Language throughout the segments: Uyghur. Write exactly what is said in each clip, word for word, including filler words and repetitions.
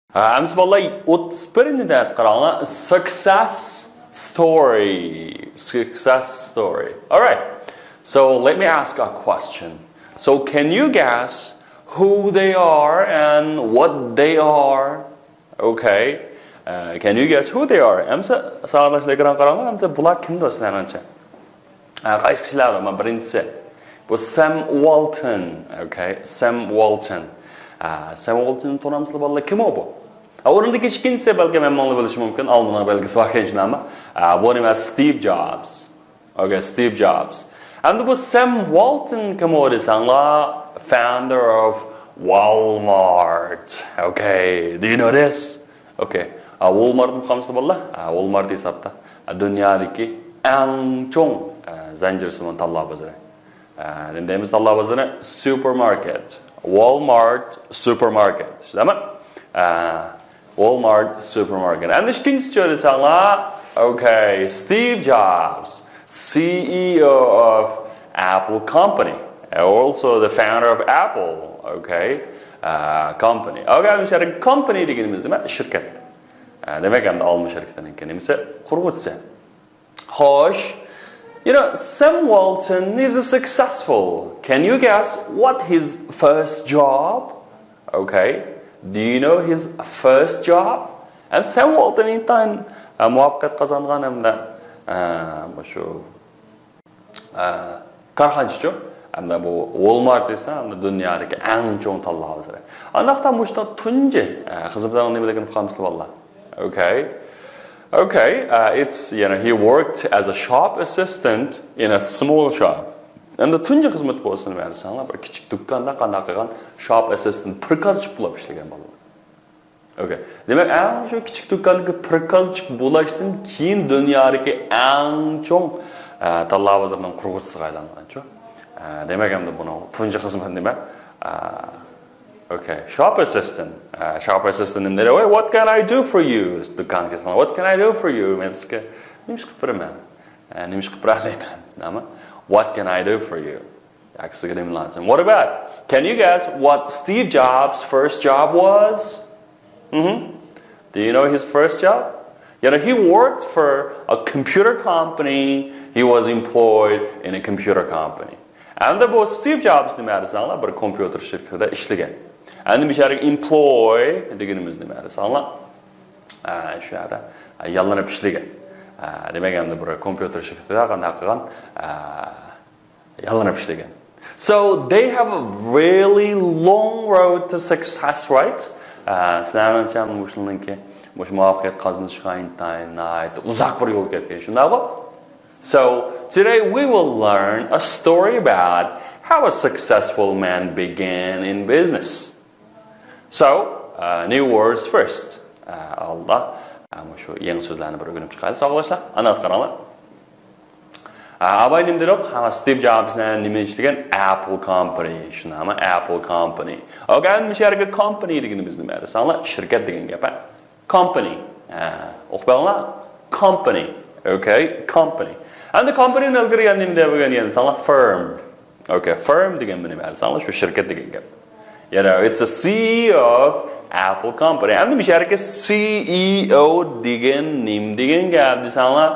ھە، ئەمىسە بالىلار، ئوتتۇز بىرىنچى دەرس قاراڭلار. Success story. Success story. All right. So let me ask a question. So can you guess who they are and what they are? Okay. Uh, can you guess who they are? ئەمىسە ساۋاقداشلار، ئېكرانغا قاراڭلار. ئەمىسە بۇلار كىمدۇر سىلەرنىڭچە؟ ھە، قايسى كىشىلەر؟ مانا بىرىنچىسى. بۇ سەم ۋالتون. Okay، سەم ۋالتون. ھە، سەم ۋالتوننى تونۇمسىلەر بالىلار؟ كىم ئۇ بۇ؟ ھە، ئورۇندىكى ئىككىنچىسى، بەلكىم ھەممىڭلار بىلىشى مۇمكىن. ئالدىنىڭ بەلگىسى بار ئىكەن، شۇنداقمۇ؟ ھە، بۇ نېمە؟ ستىۋ جوبس. Okay، ستىۋ جوبس. ئەمدى بۇ سەم ۋالتون كىم ئۇ دېسەڭلار؟ Founder of Walmart. Okay، do you know this? Okay. ھە، ۋولمارتنى ئۇقامسىلەر بالىلار؟ ھە، ۋولمارت ھېسابتا، ھە، دۇنيادىكى ئەڭ چوڭ، ھە، زەنجىرسىمان تاللا بازىرى. ھە، نېمە دەيمىز تاللا بازىرىنى؟ Supermarket. Walmart supermarket. شۇنداقمۇ؟ ھە، Walmart supermarket. ئەمدى ئىككىنچىسى چۆرىسەڭلار. Okay، ستىۋ جوبس، سىئىئو of Apple company. Also the founder of Apple. Okay. ھە، company. Okay، ئەمدى شۇ يەردە company دېگىنىمىز نېمە؟ شىركەت. ھە، دېمەك، ئەمدى ئالما شىركىتىنىڭكى نېمىسى؟ قۇرغۇچىسى. خوش. You know, Sam Walton is a successful. Can you guess what his first job? Okay. Do you know his first job? ھەم سەم ۋالتون ئىنتايىن، ھە، مۇۋەپپەقىيەت قازانغان ھەمدە، ھە، مۇشۇ، ھە، كارخانىچىچۇ. ھەمدە بۇ ۋولمارت دېسە، ھەمدە دۇنيادىكى ئەڭ چوڭ تاللا بازىرى. ئانداقتا مۇشۇنىڭ تۇنجى، ھە، خىزمىتىنىڭ نېمىلىكىنى ئۇقامسىلەر بالىلار؟ Okay. Okay, uh, it's, you know, he worked as a shop assistant in a small shop. ئەمدى تۇنجى خىزمىتى بولسا نېمە دېسەڭلار، بىر كىچىك دۇكاندا قانداق قىلغان، shop assistant، پرىكازچىك بولۇپ ئىشلىگەن بالىلار. Okay. دېمەك، ئەڭ شۇ كىچىك دۇكاندىكى پرىكازچىك بولۇشتىن كېيىن دۇنيادىكى ئەڭ چوڭ، ئە، تاللا بازىرىنىڭ قۇرغۇچىسىغا ئايلانغانچۇ. ئە، دېمەك، ئەمدى بۇنىڭ تۇنجى خىزمىتى نېمە؟ ئە، Okay، shop assistant. ئە، shop assistant نېمە دەيدۇ؟ What can I do for you? دۇكانغا كەلسەڭلار، what can I do for you? مەن سىزگە نېمە ئىش قىلىپ بېرىمەن؟ ئە، نېمە ئىش قىلىپ بېرەلەيمەن؟ شۇنداقمۇ؟ What can I do for you? ياكى سىزگە نېمە لازىم؟ What about? Can you guess what Steve Jobs' first job was? Mm-hmm. Do you know his first job? You know, he worked for a computer company. He was employed in a computer company. ئەمدى بۇ ستىف جوبس نېمە دېسەڭلار، بىر كومپيۇتېر شىركىتىدە ئىشلىگەن. ئەمدى بۇ يەردىكى employ دېگىنىمىز نېمە دېسەڭلار، ئە، شۇ يەردە، ئە، ياللىنىپ ئىشلىگەن. ئە، دېمەك، ئەمدى بىر كومپيۇتېر شىركىتىدە قانداق قىلغان، ئە، ياللىنىپ ئىشلىگەن. So they have a really long road to success, right? ئە، سىلەرنىڭچە مۇشۇنىڭكى، مۇشۇ مۇۋەپپەقىيەت قازىنىشقا ئىنتايىن ناھايىتى ئۇزاق بىر يول كەتكەن، شۇنداقمۇ؟ So today we will learn a story about how a successful man began in business. So, uh, new words first. ئە، ئالدى، ئە، مۇشۇ يېڭى سۆزلەرنى بىر ئۆگىنىپ چىقايلى، ساۋاقداشلار. ئانا قاراڭلار. ئە، ئاباي نېمە دېدۇق؟ ھە، ستىف جوبس نېمە ئىشلىگەن؟ ئەپل كومپانى. شۇنداقمۇ؟ ئەپل كومپانى. ئوكەي، مۇشۇ يەردىكى كومپانى دېگىنىمىز نېمە دېسەڭلار، شىركەت دېگەن گەپ، ھە؟ كومپانى. ھە، ئۇقۇپ بېقىڭلار. كومپانى. ئوكەي، كومپانى. ئەمدى كومپانىنى ئىلگىرى يەنە نېمە دەپ ئۆگەنگەن دېسەڭلار، فىرم. ئوكەي، فىرم دېگەن نېمە دېسەڭلار، شۇ شىركەت دېگەن گەپ. You know, it's a C E O of Apple company. ئەمدى مۇشۇ يەردىكى C E O دېگەن نېمە دېگەن گەپ دېسەڭلار،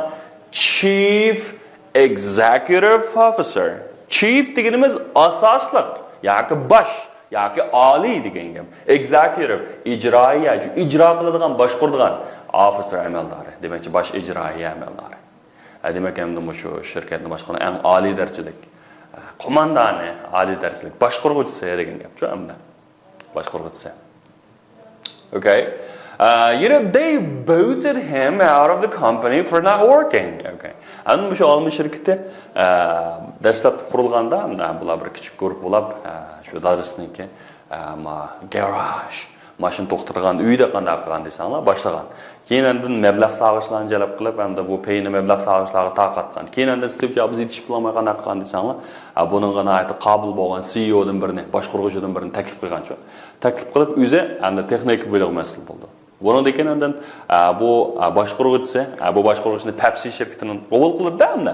Chief Executive Officer. چىف دېگىنىمىز ئاساسلىق ياكى باش ياكى ئالىي دېگەن گەپ. ئېگزېكۇتىپ، ئىجرائىيە، ئىجرا قىلىدىغان، باشقۇرىدىغان، ئوفىسېر ئەمەلدارى، دېمەكچى، باش ئىجرائىيە ئەمەلدارى. ھە، دېمەك، ئەمدى مۇشۇ شىركەتنى باشقۇرغان ئەڭ ئالىي دەرىجىلىك، ھە، قوماندانى، ئالىي دەرىجىلىك باشقۇرغۇچىسى دېگەن گەپچۇ ئەمدى. باشقۇرغۇچىسى. Okay. Uh, you know, they booted him out of the company for not working. Okay. ئەمدى مۇشۇ ئالما شىركىتى، ئە، دەسلەپتە قۇرۇلغاندا، ئە، بۇلار بىر كىچىك گۇرۇپپا بولۇپ، ئە، شۇ دادىسىنىڭكى، ئە، ما، گاراژ، ماشىنا توختىتىدىغان ئۆيدە قانداق قىلغان دېسەڭلار، باشلىغان. كېيىن ئاندىن مەبلەغ سالغۇچىلارنى جەلپ قىلىپ، ئەمدى بۇ پەينى مەبلەغ سالغۇچىلارغا تارقاتقان. كېيىن ئاندىن ستىف جوبس يېتىشىپ بولالماي قانداق قىلغان دېسەڭلار، ئە، بۇنىڭغا ناھايىتى قابىل بولغان سىئىئودىن بىرىنى، باشقۇرغۇچىدىن بىرىنى تەكلىپ قىلغانچۇ. تەكلىپ قىلىپ، ئۆزى ئەمدى تېخنىكا بۆلۈكىگە مەسئۇل بولىدۇ. بۇنىڭدىن كېيىن ئاندىن، ئە، بۇ، ئە، باشقۇرغۇچىسى، ئە، بۇ باشقۇرغۇچىنى پەپسى شىركىتىدىن قوبۇل قىلىدۇ ئەمدى.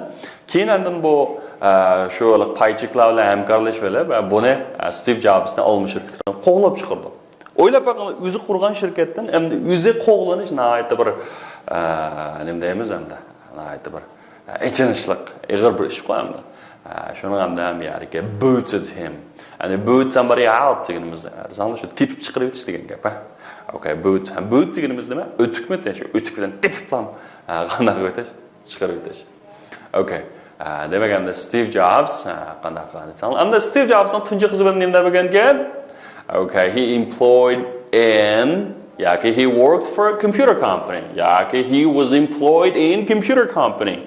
كېيىن ئاندىن بۇ، ئە، شۇ پاي چېكلار بىلەن ھەمكارلىشىپ ئېلىپ، ئە، بۇنى، ئە، ستىف جوبسنى ئالما شىركىتىدىن قوغلاپ چىقىرىدۇ. ئويلاپ باققىنىدا، ئۆزى قۇرغان شىركەتتىن ئەمدى ئۆزى قوغلىنىش ناھايىتى بىر، ئە، نېمە دەيمىز ئەمدى، ناھايىتى بىر، ئە، ئېچىنىشلىق، ئېغىر بىر ئىشقۇ ئەمدى. ئە، شۇنىڭ ئەمدى ھەم يەرگە booted him. يەنى boots ھەم بىر help دېگىنىمىز، دېسەڭلار شۇ تېپىپ چىقىرىۋېتىش دېگەن گەپ، ھە. Okay, boots. ھە، boot دېگىنىمىز نېمە؟ ئۆتۈكمۇ؟ شۇ ئۆتۈك بىلەن تېپىپلا، ئە، قانداق ئۆتۈش؟ چىقىرىۋېتىش. Okay. ئە، دېمەك، ئەمدى ستىۋ جوبس، ئە، قانداق قىلغان دېسەڭلار. ئەمدى ستىۋ جوبسنىڭ تۇنجى خىزمىتى نېمە دەپ ئۆگەنگەن؟ Okay, he employed in ياكى he worked for a computer company ياكى he was employed in computer company.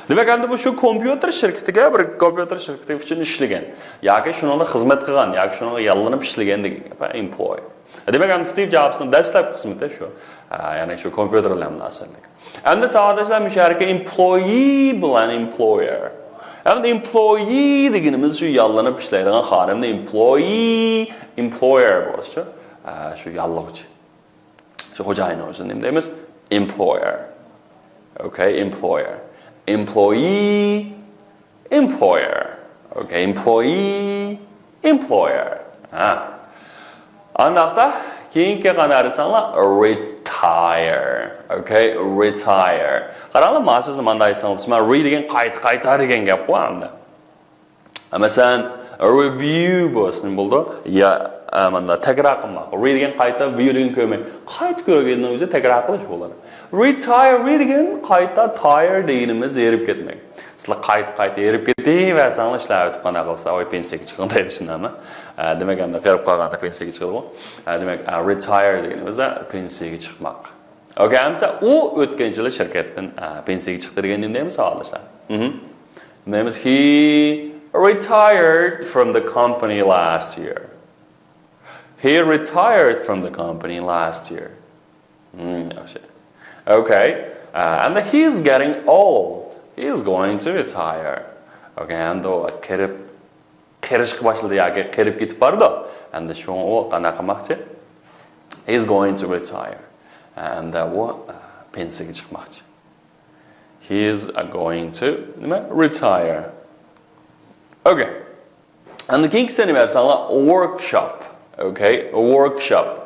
دېمەك، ئەمدى بۇ شۇ كومپيۇتېر شىركىتىگە، بىر كومپيۇتېر شىركىتى ئۈچۈن ئىشلىگەن ياكى شۇنىڭدا خىزمەت قىلغان ياكى شۇنىڭغا ياللىنىپ ئىشلىگەن دېگەن گەپ، employ. دېمەك، ئەمدى ستىۋ جوبسنىڭ دەسلەپكى خىزمىتى شۇ. ئە، يەنى شۇ كومپيۇتېر بىلەن مۇناسىۋەتلىك. ئەمدى ساۋاقداشلار، مۇشۇ يەردىكى employee بىلەن employer. ئەمدى employee دېگىنىمىز شۇ ياللىنىپ ئىشلەيدىغان خادىمنى employee، employer بولسىچۇ، ئە، شۇ ياللىغۇچى. شۇ خوجايىن بولسا نېمە دەيمىز؟ Employer. Okay, employer. Employee، employer. Okay, employee، employer. ھە. ئانداقتا كېيىنكى قانداق دېسەڭلار، retire. Okay, retire. قاراڭلار، مانا سۆزنى مانداق ئېيتساڭلار، re دېگەن قايتا، قايتا دېگەن گەپقۇ ئەمدى. مەسىلەن، review بولسا نېمە بولىدۇ؟ يا، ئە، ماندا تەكرار قىلماق. Re دېگەن قايتا، view دېگەن كۆرمەك. قايتا كۆرگەننىڭ ئۆزى تەكرار قىلىش بولىدۇ. Retire، re دېگەن قايتا، tire دېگىنىمىز ھېرىپ كەتمەك. سىلەر قايتا، قايتا ھېرىپ كېتىۋەرسەڭلار، ئىشلەر ئۆتۈپ قانداق قىلسا، ۋاي، پېنسىيەگە چىقىڭ دەيدۇ شۇنداقمۇ؟ ئە، دېمەك، ئەمدى ھېرىپ قالغاندا پېنسىيەگە چىقىدىغۇ. ئە، دېمەك، ئە، retire دېگىنىمىز، ئە، پېنسىيەگە چىقماق. Okay، ئەمسە ئۇ ئۆتكەن يىلى شىركەتتىن، ئە، پېنسىيەگە چىقتى دېگەن نېمە دەيمىز ساۋاقداشلار؟ مهم. نېمە دەيمىز؟ He retired from the company last year. He retired from the company last year. مم، ياخشى. Okay. ئە، and he's getting old. He's going to retire. Okay، ئەمدى ئۇ قېرىپ قېرىشقا باشلىدى ياكى قېرىپ كېتىپ بارىدۇ. ئەمدى شۇڭا ئۇ قانداق قىلماقچى؟ He's going to retire. ئەمدى ئۇ، ئە، پېنسىيەگە چىقماقچى. He's going to نېمە؟ Retire. Okay. ئەمدى كېيىنكىسى نېمە دېسەڭلار؟ Workshop. Okay, workshop.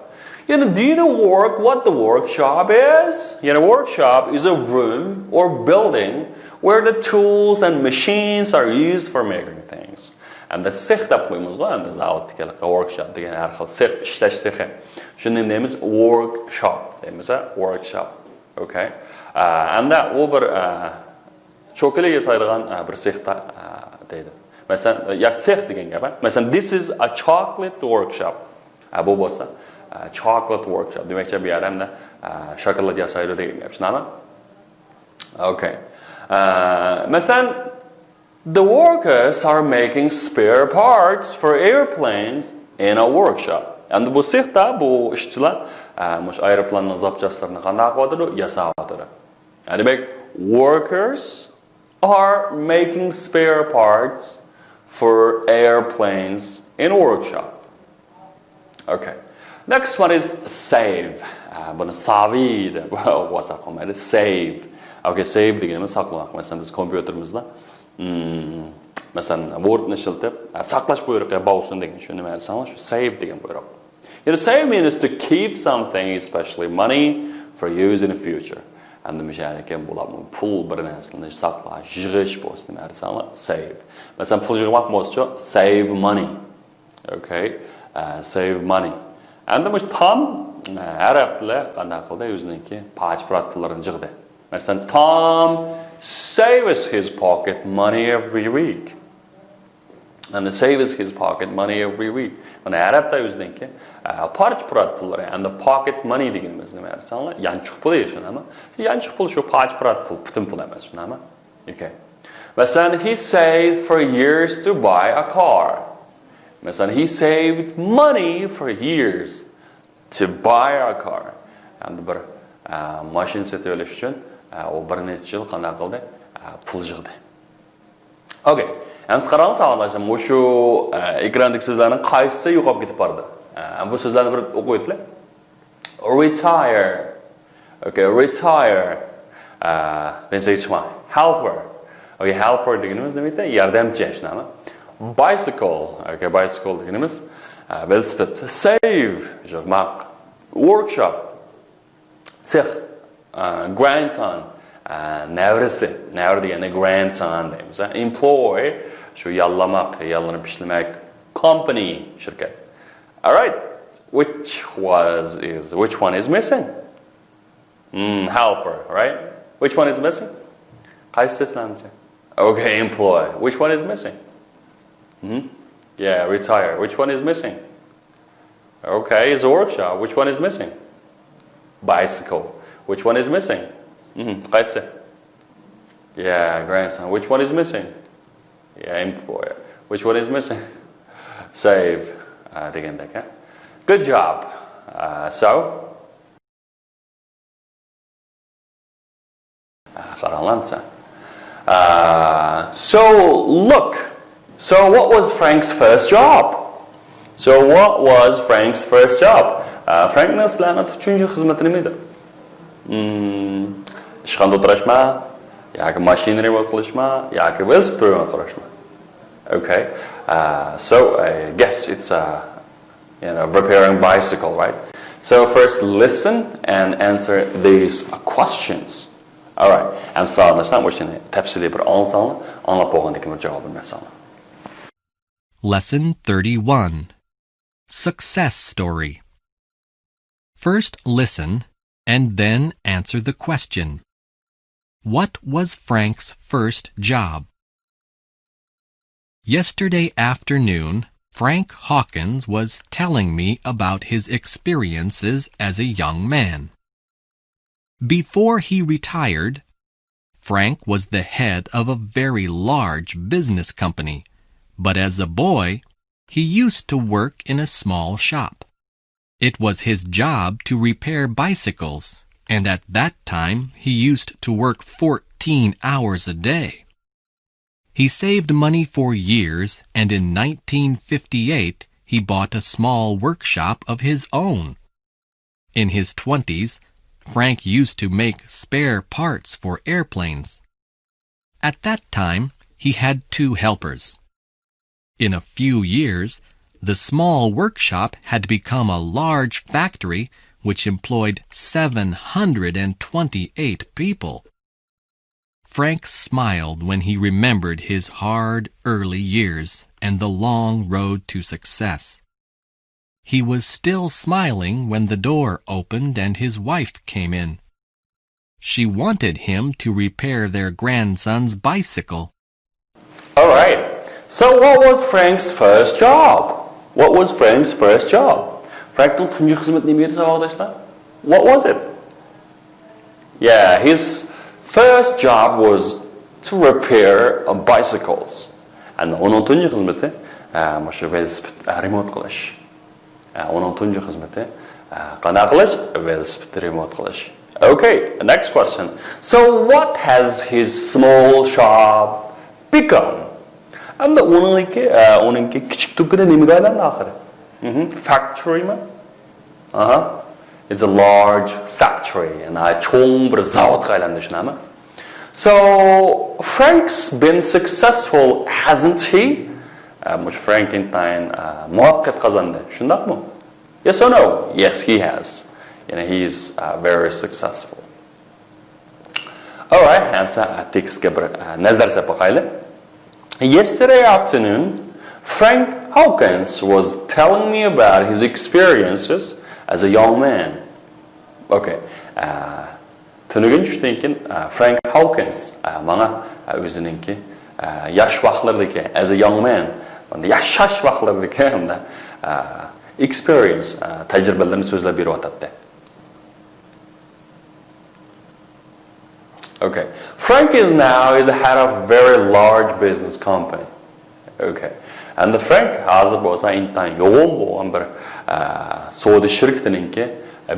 يەنى، do you know work, what the workshop is? يەنى، workshop is a room or building where the tools and machines are used for making things. ئەمدى سېخ دەپ قويىمىزغۇ، ئەمدى زاۋۇتتىكى workshop دېگەن ھەر خىل سېخ، ئىشلەش سېخى. شۇنى نېمە دەيمىز؟ Workshop دەيمىز، ھە؟ Workshop. Okay. ئە، ئەمدى ئۇ بىر، ئە، چوكىلى ياسايدىغان، ئە، بىر سېختا، ئە، دەيدۇ. مەسىلەن، ياكى سېخ دېگەن گەپ، ھە؟ مەسىلەن، this is a chocolate workshop. ئە، بۇ بولسا، ئە، chocolate workshop. دېمەكچى، بۇ يەردە ئەمدى، ئە، شاكىلات ياسايدۇ دېگەن گەپ، شۇنداقمۇ؟ Okay. ئە، مەسىلەن، the workers are making spare parts for airplanes in a workshop. ئەمدى بۇ سېختا بۇ ئىشچىلار، ئە، مۇشۇ ئايروپىلاننىڭ زاپچاسلىرىنى قانداق قىلىۋاتىدۇ؟ ياساۋاتىدۇ. يەنى دېمەك، workers are making spare parts for airplanes in workshop. Okay. Next one is save. ئە، بۇنى ساۋى دەپ ئوقۇۋالساق بولمايدۇ. Save. Okay, save دېگىنىمىز ساقلىماق. مەسىلەن، بىز كومپيۇتېرىمىزدا، مم، مەسىلەن، Word نى ئىشلىتىپ، ئە، ساقلاش بۇيرۇقى بولسۇن دېگەن، شۇ نېمە دېسەڭلار، شۇ save دېگەن بۇيرۇق. يەنى save means to keep something, especially money, for use in the future. ئەمدى مۇشۇ يەردىكى بۇلار پۇل، بىر نەرسىنى ساقلاش، يىغىش بولسا نېمە دېسەڭلار، save. مەسىلەن، پۇل يىغماق بولسىچۇ، save money. Okay. ئە، save money. ئەمدى مۇشۇ تام، ئە، ھەر ھەپتىلەر قانداق قىلدى؟ ئۆزىنىڭكى پاچە-پۇرات پۇللىرىنى يىغدى. مەسىلەن، Tom saves his pocket money every week. And saves his pocket money every week. مانا ھەر ھەپتە ئۆزىنىڭكى، ئە، پاچە-پۇرات پۇللىرى. ئەمدى pocket money دېگىنىمىز نېمە دېسەڭلار؟ يانچۇق پۇلى شۇنداقمۇ؟ يانچۇق پۇل شۇ پاچە-پۇرات پۇل، پۈتۈن پۇل ئەمەس، شۇنداقمۇ؟ Okay. مەسىلەن، he saved for years to buy a car. مەسىلەن، he saved money for years to buy a car. ئەمدى بىر، ئە، ماشىنا سېتىۋېلىش ئۈچۈن، ئە، ئۇ بىر نەچچە يىل قانداق قىلدى؟ ئە، پۇل يىغدى. Okay. ئەمسە قاراڭلار ساۋاقداشلار، مۇشۇ، ئە، ئېكراندىكى سۆزلەرنىڭ قايسىسى يوقاپ كېتىپ بارىدۇ؟ ئە، بۇ سۆزلەرنى بىر ئوقۇۋېتىلى. Retire. Okay, retire. ئە، پېنسىيەگە چىقما. Helper. Okay, helper دېگىنىمىز نېمە ئىدى؟ ياردەمچى، شۇنداقمۇ؟ Bicycle. Okay, bicycle دېگىنىمىز، ۋېلىسىپىت. Save، يىغماق. Workshop، سېخ. Grandson، نەۋرىسى. نەۋرە دېگەندە grandson دەيمىز. Employ، شۇ ياللىماق، ياللىنىپ ئىشلىمەك. Company، شىركەت. Alright. Which was is which one is missing? Hmm, helper, right? Which one is missing? قايسى سىلەرنىڭچە? Okay, employ. Which one is missing? Hmm? Yeah, retire. Which one is missing? Okay, it's a workshop. Which one is missing? Bicycle. Which one is missing? Hmm, قايسى? Yeah, grandson. Which one is missing? Yeah, employer. Which one is missing? Save. دېگەندەك، ھە؟ Good job. So, قاراڭلار مىسال. So, look. So, what was Frank's first job? So, what was Frank's first job? فرانكنىڭ سىلەرنىڭ تۇنجى خىزمىتى نېمە ئىدى؟ Hmm، ئىشخانىدا ئولتۇراشما، ياكى ماشىنا رېمونت قىلىشما، ياكى ۋېلىسىپىت رېمونت قىلىشما. Okay. So, I guess it's a, you know, repairing bicycle, right? So, first listen and answer these questions. Alright. ئەمدى ساۋاقداشلار، مۇشۇنى تەپسىلىي بىر ئاڭلىساڭلار، ئاڭلاپ بولغاندىن كېيىن بىر جاۋابىنى بەرسەڭلار. Lesson thirty-one. Success story. First listen and then answer the question. What was Frank's first job? Yesterday afternoon, Frank Hawkins was telling me about his experiences as a young man. Before he retired, Frank was the head of a very large business company, but as a boy, he used to work in a small shop. It was his job to repair bicycles, and at that time he used to work fourteen hours a day. He saved money for years, and in nineteen fifty-eight he bought a small workshop of his own. In his twenties, Frank used to make spare parts for airplanes. At that time, he had two helpers. In a few years, the small workshop had become a large factory which employed seven hundred and twenty-eight people. Frank smiled when he remembered his hard early years and the long road to success. He was still smiling when the door opened and his wife came in. She wanted him to repair their grandson's bicycle. Alright. So what was Frank's first job? What was Frank's first job? فرانكنىڭ تۇنجى خىزمىتى نېمە ئىدى، ساۋاقداشلار؟ What was it? Yeah, his first job was to repair bicycles. ئەمدى ئۇنىڭ تۇنجى خىزمىتى، ئە، مۇشۇ ۋېلىسىپىت، ئە، رېمونت قىلىش. ئە، ئۇنىڭ تۇنجى خىزمىتى، ئە، قانداق قىلىش؟ ۋېلىسىپىت رېمونت قىلىش. Okay, next question. So what has his small shop become? ئەمدى ئۇنىڭكى، ئە، ئۇنىڭكى كىچىك دۇكىنى نېمىگە ئايلاندى ئاخىرى؟ مهم. Factoryمۇ؟ ئاھا. It's a large factory. ناھايىتى چوڭ بىر زاۋۇتقا ئايلاندى، شۇنداقمۇ؟ So, Frank's been successful, hasn't he? ئە، مۇشۇ فرانك ئىنتايىن، ئە، مۇۋەپپەقىيەت قازاندى، شۇنداقمۇ؟ Yes or no? Yes, he has. يەنى he is, uh, very successful. Alright, ئەمسە، ئە، تېكىستكە بىر، ئە، نەزەر سېلىپ باقايلى. Yesterday afternoon, Frank Hawkins was telling me about his experiences as a young man. Okay. ئە، تۈنۈگۈن چۈشتىن كېيىن، ئە، فرانك ھاۋكىنس، ئە، ماڭا، ئە، ئۆزىنىڭكى، ئە، ياش ۋاقىتلىرىدىكى، as a young man، ياشاش ۋاقىتلىرىدىكى ھەمدە، ئە، experience، ئە، تەجرىبىلىرىنى سۆزلەپ بېرىۋاتاتتى. Okay. Frank is now is the head of very large business company. Okay. ئەمدى فرانك ھازىر بولسا ئىنتايىن يوغان بولغان بىر، ئە، سودا شىركىتىنىڭكى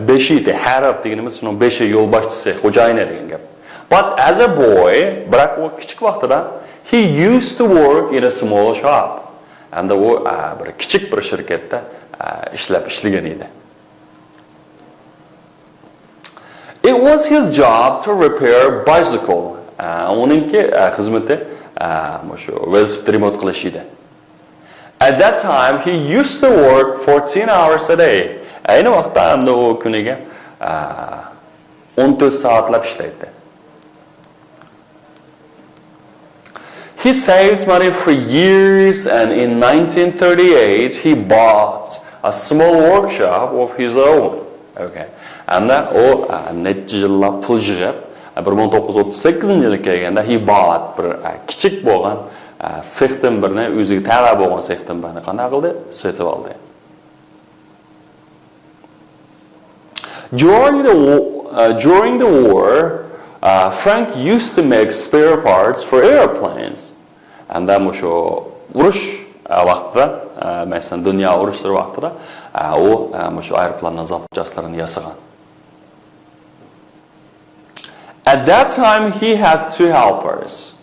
بېشى، the head of دېگىنىمىز شۇنىڭ بېشى، يولباشچىسى، خوجايىنى دېگەن گەپ. But as a boy، بىراق ئۇ كىچىك ۋاقتىدا، he used to work in a small shop. ئەمدى ئۇ، ئە، بىر كىچىك بىر شىركەتتە، ئە، ئىشلەپ، ئىشلىگەن ئىدى. It was his job to repair bicycle. ئە، ئۇنىڭكى، ئە، خىزمىتى، ئە، مۇشۇ ۋېلىسىپىت رېمونت قىلىش ئىدى. At that time, he used to work fourteen hours a day. ئەينى ۋاقىتتا ئەمدى ئۇ كۈنىگە، ئە، ئون تۆت سائەتلەپ ئىشلەيتتى. He saved money for years, and in nineteen thirty-eight, he bought a small workshop of his own. Okay. ئەمدى ئۇ، ئە، نەچچە يىللاپ پۇل يىغىپ، ئە، بىر مىڭ توققۇز يۈز ئوتتۇز سەككىزىنچى يىلى كەلگەندە، he bought، بىر، ئە، كىچىك بولغان، ئە، سېختىن بىرنى، ئۆزىگە تەۋە بولغان سېختىن بىرنى قانداق قىلدى؟ سېتىپ ئالدى. During the war, uh, during the war, uh, Frank used to make spare parts for airplanes. ئەمدى مۇشۇ ئۇرۇش، ئە، ۋاقتىدا، ئە، مەسىلەن، دۇنيا ئۇرۇشلىرى ۋاقتىدا، ئە، ئۇ، ئە، مۇشۇ ئايروپىلاننىڭ زاپچاسلىرىنى ياسىغان. At that time, he had two helpers.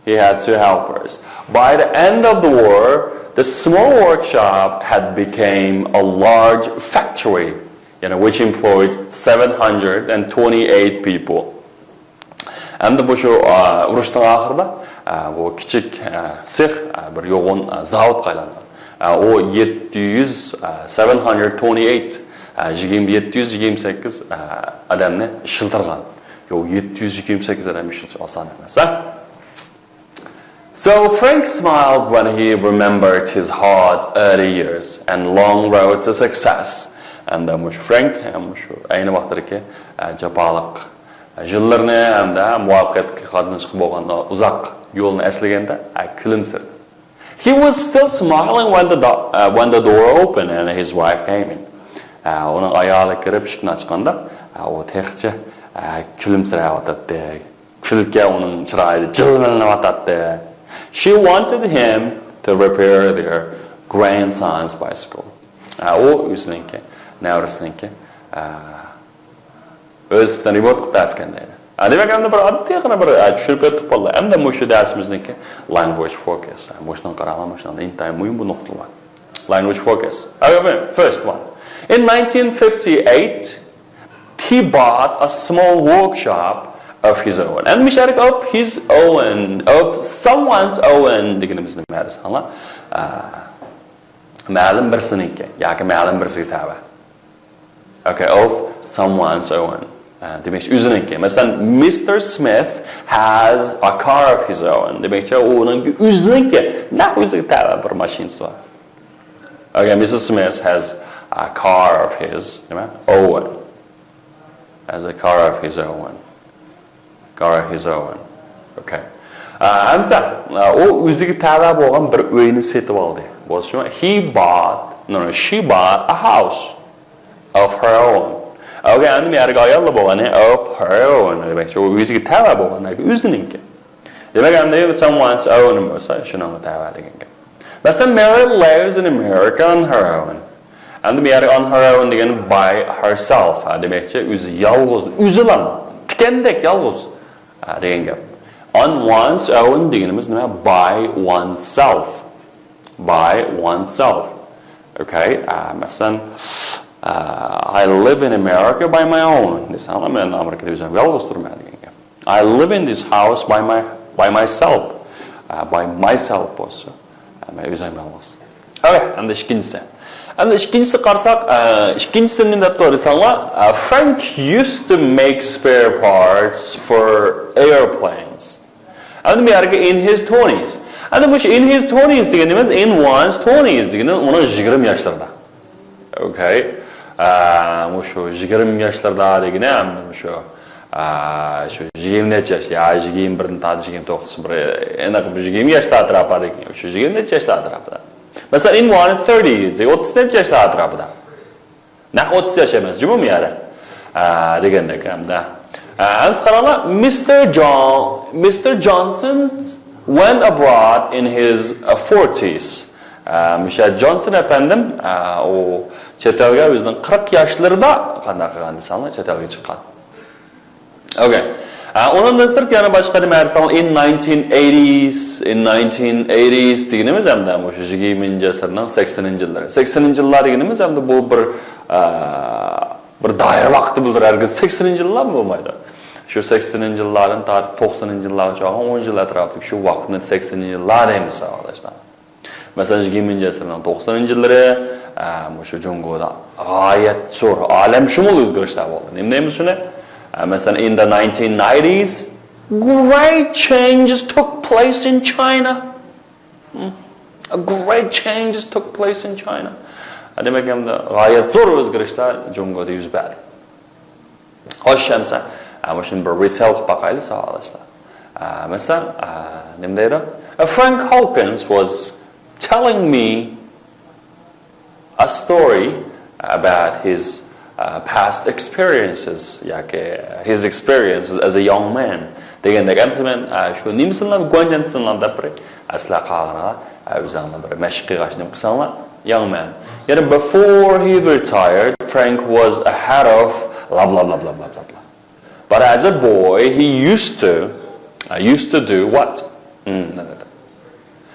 He had two helpers. By the end of the war, the small workshop had become a large factory, you know, which employed seven hundred and twenty-eight people. ئەمدى بۇ شۇ، ئا، ئۇرۇشنىڭ ئاخىرىدا، ئا، بۇ كىچىك، ئا، سېخ، ئا، بىر يوغان، ئا، زاۋۇتقا ئايلانغان. ئا، ئۇ يەتتە يۈز، ئا، seven hundred twenty-eight، ئا، يىگىرمە، يەتتە يۈز يىگىرمە سەككىز، ئا، ئادەمنى ئىشلىتىدىغان. يو، يەتتە يۈز يىگىرمە سەككىز ئادەم ئىشلىتىش ئاسان ئەمەس، ھە؟ So Frank smiled when he remembered his hard early years and long road to success. ئەمدى مۇشۇ فرانك، ھەم مۇشۇ ئەينى ۋاقىتتىكى، ئە، جاپالىق يىللىرىنى ھەمدە مۇۋەپپەقىيەتكە قاتنىشىشقا بولغان ئۇزاق يولنى ئەسلىگەندە، ئە، كۈلۈمسىرىدى. He was still smiling when the do-، uh, when the door opened and his wife came in. ئە، ئۇنىڭ ئايالى كىرىپ ئىشىكنى ئاچقاندا، ئە، ئۇ تېخىچە، ئە، كۈلۈمسىرەۋاتاتتى. كۈلكە ئۇنىڭ چىرايىدا جىلۋىلىنىۋاتاتتى. She wanted him to repair their grandson's bicycle. ئە، ئۇ ئۆزىنىڭكى، نەۋرىسىنىڭكى، ئە، ۋېلىسىپىتىنى رېمونت قىلىپ بەرسىكەن دەيدۇ. ئە، دېمەك، ئەمدى بىر ئاددىيغىنا بىر، ئە، چۈشىنىپ ئۆتتۇق بالىلار. ئەمدى مۇشۇ دەرسىمىزنىڭكى language focus. ئە، مۇشۇنىڭ قاراڭلار، مۇشۇنىڭدا ئىنتايىن مۇھىم بۇ نۇقتىلار. Language focus. However, first one. In nineteen fifty-eight, he bought a small workshop of his own. ئەمدى مۇشۇ يەردىكى of his own، of someone's own دېگىنىمىز نېمە دېسەڭلار؟ ئە، مەلۇم بىرسىنىڭكى ياكى مەلۇم بىرسىگە تەۋە. Okay, of someone's own. ئە، دېمەكچى، ئۆزىنىڭكى. مەسىلەن، Mister Smith has a car of his own. دېمەكچى، ئۇنىڭكى ئۆزىنىڭكى، نەق ئۆزىگە تەۋە بىر ماشىنىسى بار. Okay, Mister Smith has a car of his، نېمە؟ Own. Has a car of his own. Car of his own. Okay. ئە، ئەمسە، ئە، ئۇ ئۆزىگە تەۋە بولغان بىر ئۆينى سېتىپ ئالدى. بولسىمۇ، he bought، no, no, she bought a house of her own. Okay، ئەمدى مەيەرگە ئاياللا بولغان، of her own. دېمەكچى، ئۇ ئۆزىگە تەۋە بولغان، ئۆزىنىڭكى. دېمەك، ئەمدى someone's own بولسا، شۇنىڭغا تەۋە دېگەن گەپ. مەسىلەن، Mary lives in America on her own. ئەمدى بۇ يەردە on her own دېگەن by herself. ھە، دېمەكچى، ئۆزى يالغۇز، ئۆزىلا، تىكەندەك يالغۇز. ھە، دېگەن گەپ. On one's own دېگىنىمىز نېمە؟ By oneself. By oneself. Okay. ئە، مەسىلەن، ئە، I live in America by my own دېسەڭلار، مەن ئامېرىكىدا ئۆزۈم يالغۇز تۇرىمەن دېگەن گەپ. I live in this house by my, by myself. ئە، by myself بولسا، ئە، مەن ئۆزۈم يالغۇز. ئەۋەت، ئەمدى ئىككىنچىسى. ئەمدى ئىككىنچىسى قارىساق، ئە، ئىككىنچىسىدە نېمە دەپتۇ دېسەڭلار، ئە، Frank used to make spare parts for airplanes. ئەمدى بۇ يەرگە in his twenties. ئەمدى مۇشۇ in his twenties دېگىنىمىز in one's twenties دېگىنى ئۇنىڭ يىگىرمە ياشلىرىدا. Okay. ئە، مۇشۇ يىگىرمە ياشلىرىدا دېگىنى ئەمدى مۇشۇ، ئە، شۇ يىگىرمە نەچچە ياش، يا يىگىرمە بىردىن تارتىپ يىگىرمە توققۇز، بىر ئېنىق بىر يىگىرمە ياشلار ئەتراپىدا دېگەن، شۇ يىگىرمە نەچچە ياشلار ئەتراپىدا. مەسىلەن، in one's thirties، ئوتتۇز نەچچە ياشلار ئەتراپىدا. نەق ئوتتۇز ياش ئەمەس، جۇمۇ يەنە. ئە، دېگەندەك ھەمدە. ئە، ئەمسە قاراڭلار، Mister John، Mister Johnson went abroad in his، ئە، forties. ئە، مۇشۇ جونسون ئەپەندىم، ئە، ئۇ چەت ئەلگە ئۆزىنىڭ قىرىق ياشلىرىدا قانداق قىلغان دېسەڭلار، چەت ئەلگە چىققان. Okay. ئە، ئۇنىڭدىن سىرت يەنە باشقا نېمە دېسەڭلار، in nineteen eighties، in nineteen eighties دېگىنىمىز ھەمدە مۇشۇ يىگىرمىنچى ئەسىرنىڭ سەكسىنىنچى يىللىرى. سەكسىنىنچى يىللار دېگىنىمىز ھەمدە بۇ بىر، ئە، بىر دائىرە ۋاقتى بولىدۇ، ھەرگىز سەكسىنىنچى يىللار بولمايدۇ. شۇ سەكسىنىنچى يىللاردىن تارتىپ توقسىنىنچى يىللارغىچە بولغان ئون يىل ئەتراپىدىكى شۇ ۋاقىتنى سەكسىنىنچى يىللار دەيمىز، ساۋاقداشلار. مەسىلەن، يىگىرمىنچى ئەسىرنىڭ توقسىنىنچى يىللىرى، ئە، مۇشۇ جۇڭگودا غايەت زور، ئالەمشۇمۇل ئۆزگىرىشلەر بولدى. نېمە دەيمىز شۇنى؟ ئە، مەسىلەن، in the nineteen nineties, great changes took place in China. Hmm. A great changes took place in China. ئە، دېمەك، ئەمدى غايەت زور ئۆزگىرىشلەر جۇڭگودا يۈز بەردى. خوش، ئەمسە، ئە، مۇشۇنى بىر retell قىلىپ باقايلى، ساۋاقداشلار. ئە، مەسىلەن، ئە، نېمە دەيدۇ؟ Frank Hawkins was telling me a story about his, uh, past experiences ياكى his experiences as a young man دېگەندەك. ئەمسە مەن، ئە، شۇ نېمىسىنى، گۇەنجەنسىنى دەپ بېرەي. ئەسلى قالغىنىغا، ئە، ئۆزۈڭلار بىر مەشىق قىلغاچ نېمە قىلساڭلار، young man. يەنى before he retired, Frank was a head of blah blah blah blah blah blah. But as a boy, he used to, uh, used to do what? Hmm,